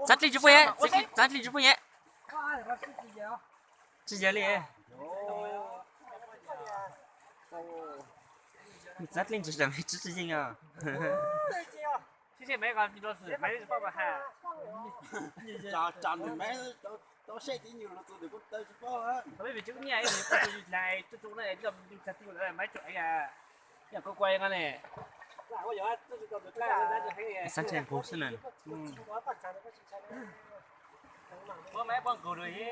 Txav dlej tsis poj yam, txav dlej tsis poj yam. Tsis yog li. Txav dlej tsis, tsis yeej os. Xav ntshai nqus xwb na.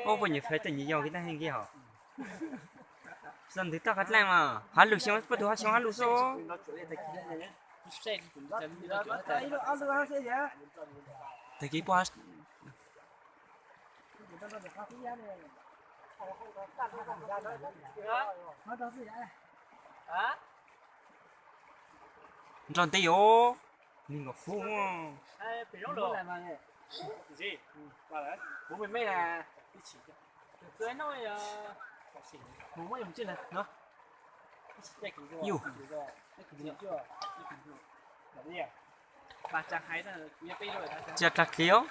Ub, puas nyuam fais tej nyuam yau kiag tab heej kiag hos. Xav ntws toj qab dlaaj mas hab lug xyoo, puab tug hab xyoo hab lug xwb. Tag kis puab nrog ntev yuav, neeg nkaum fuv. Yus, tsis tag kis os.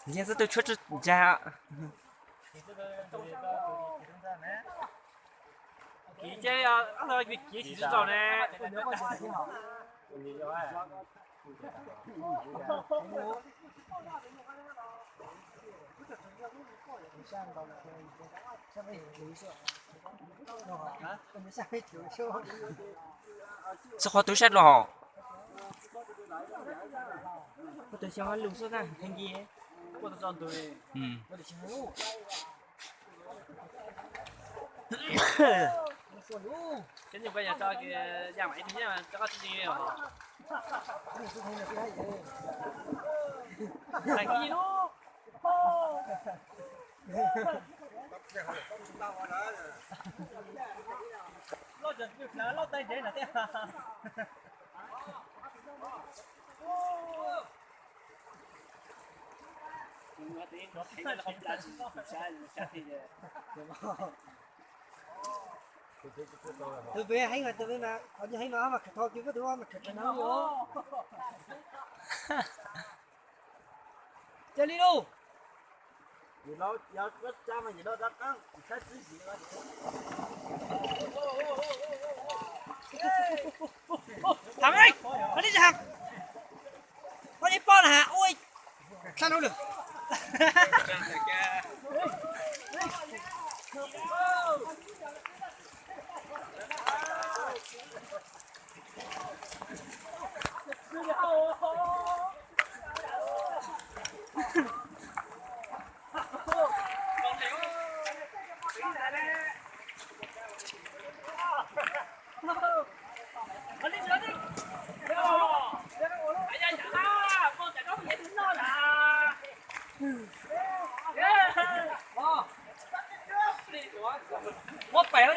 Yeej xwb tus tshuab tsis ntag. Kiv ces, kiv tsis tau ne. Xib qhua tub saib dlua hos. Puab tug xyoo hab lug xwb na heev kiag. Tus pem heev mas, tus pem mas qhov nyuag heev no mas khaws tau, tus pem tus mas khaws tau no. Cia li lauj. Thov ib, thov ib pob na ha, ua tag no lawm. Muab pem.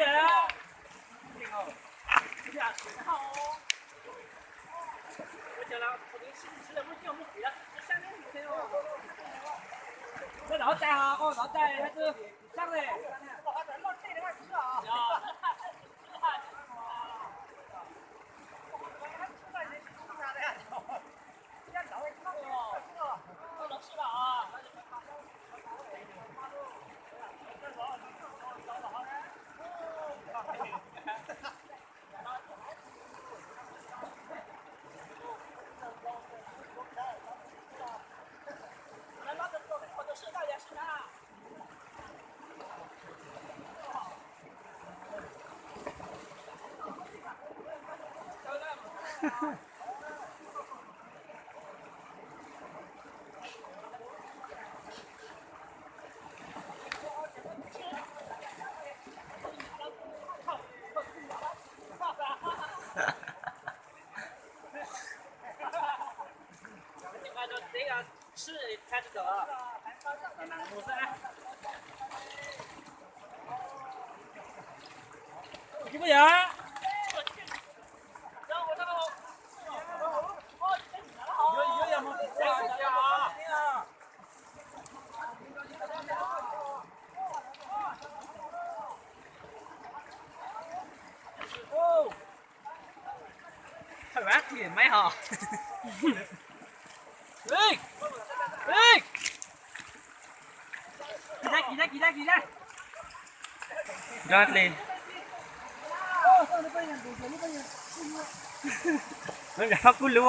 Dab li. Nyob nram Fab Kub Lub.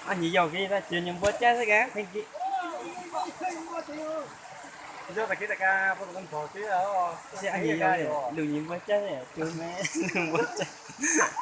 Ob hnyuv yau kiag, tab sis nyias npua cab xwb kav. Ob hnyuv yau lug nyias npua cab, cua me lug npua cab.